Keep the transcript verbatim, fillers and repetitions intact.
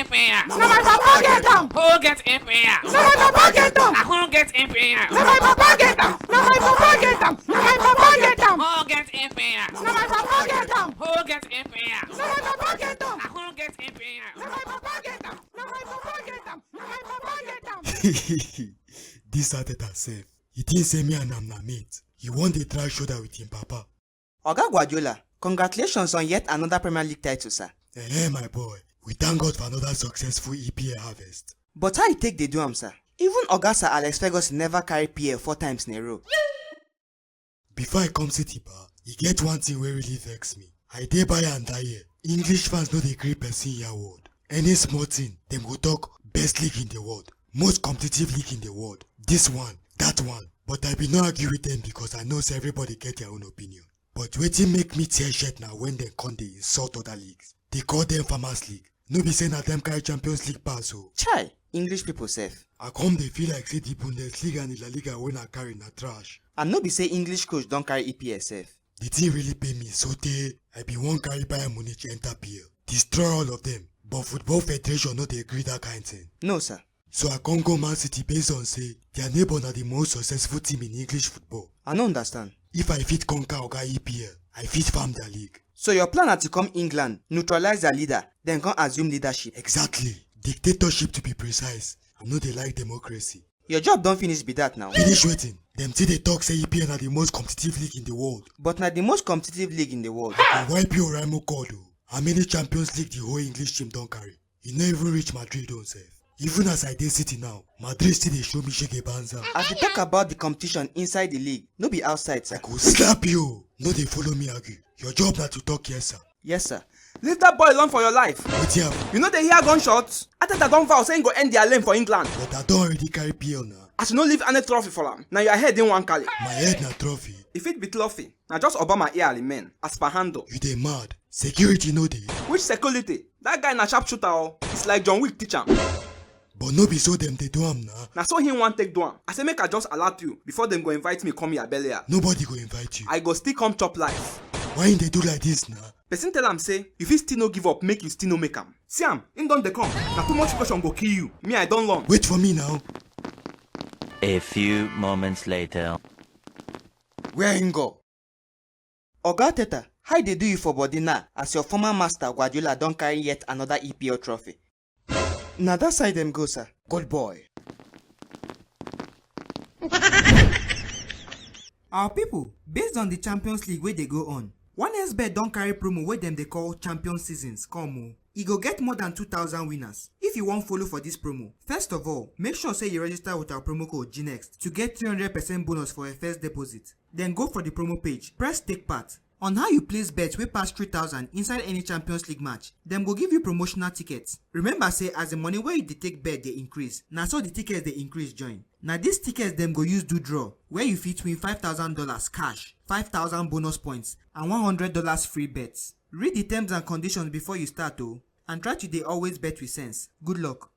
N P R? Na my papa get am. Who get N P R? Na my papa get am. Na who get N P R? Na my papa get am. Na my papa get am. Na my papa get am. Who get N P R? Na my papa get am. Who get N P R? Na my papa get am. Na who get N P R? Na my papa get am. Na my papa get am. Na my papa get am. This Arteta sef, you think say me and am na mate? You wan dey try shoulder with him papa? Oga Guardiola, congratulations on yet another Premier League title, sir. Eh, my boy, we thank God for another successful E P L harvest. But how you take dey do am, sir? Even Oga Sir Alex Ferguson never carry P L four times in a row. Before I come City, ba, e get one thing wey really vex me. I dey buy and die here. English fans no dey gree person hear word. Any small thing, dem go talk best league in the world, most competitive league in the world, this one, that one. But I bin no argue with them because I know say everybody get their own opinion. But wetin make me tear shirt na when dem come dey insult other leagues. Dey call them farmers league. No be say na them carry Champions League pass o. Chai, English people sef. I come dey feel like say the Bundesliga and the La Liga wey na carry na trash. And no be say English coach don carry E P L sef. The thing really pain me so tey I bin wan carry Bayern Munich enter P L, destroy all of them. But Football Federation no dey gree that kind thing. No, sir. So I come go Man City based on say their neighbor na the most successful team in English football. I no understand. If I fit conquer Oga E P L, I fit farm their league. So your plan na to come England, neutralize their leader, then come assume leadership? Exactly. Dictatorship, to be precise. I no dey like democracy. Your job don finish be that now. Finish wetin? Dem still dey talk say E P L na the most competitive league in the world. But na the most competitive league in the world. Go wipe your Rimo card o. How many Champions League the whole English team don carry? E no even reach Madrid own sef. Even as I dey City now, Madrid still dey show me shege banza. As you talk about the competition inside the league, no be outside, sir. I go slap you. No dey follow me argue. Your job na to talk yes, sir. Yes, sir. Leave that boy alone for your life. Wetin happen? You no dey hear gunshots? Arteta don vow say he go end their lane for England. But I don already carry P L now. As you no leave any trophy for am, na your head dey wan carry. My head na trophy. If it be trophy, na just Obama ear remain, as per handle. You dey mad? Security no dey. Which security? That guy na sharp shooter o. It's like John Wick teach am. But no be so dem dey do am na. Na so him wan take do am. I say make I just alert you before dem go invite me come your burial. Nobody go invite you. I go still come chop life. Why him dey do like this na? Person tell am say, you fit still no give up, make you still no make am. See am, him don dey come. Na too much pressure go kill you. Me, I don learn. Wait for me now. A few moments later. Where him go? Oga Arteta, how e dey do you for body now as your former master Guardiola don carry yet another E P L trophy? Na that side dem go, sir. Good boy. Our people, based on the Champions League wey dey go on, one X bet don carry promo wey dem dey call Champions Seasons come o. E go get more than two thousand winners. If you wan follow for this promo, first of all, make sure say you register with our promo code G next to get three hundred percent bonus for your first deposit. Then go for the promo page, press take part. On how you place bets wey pass three thousand inside any Champions League match, dem go give you promotional tickets. Remember say as the money wey you dey take bet dey increase, na so the tickets dey increase join. Na these tickets dem go use do draw, where you fit win five thousand dollars cash, five thousand bonus points, and one hundred dollars free bets. Read the terms and conditions before you start o, and try to dey always bet with sense. Good luck.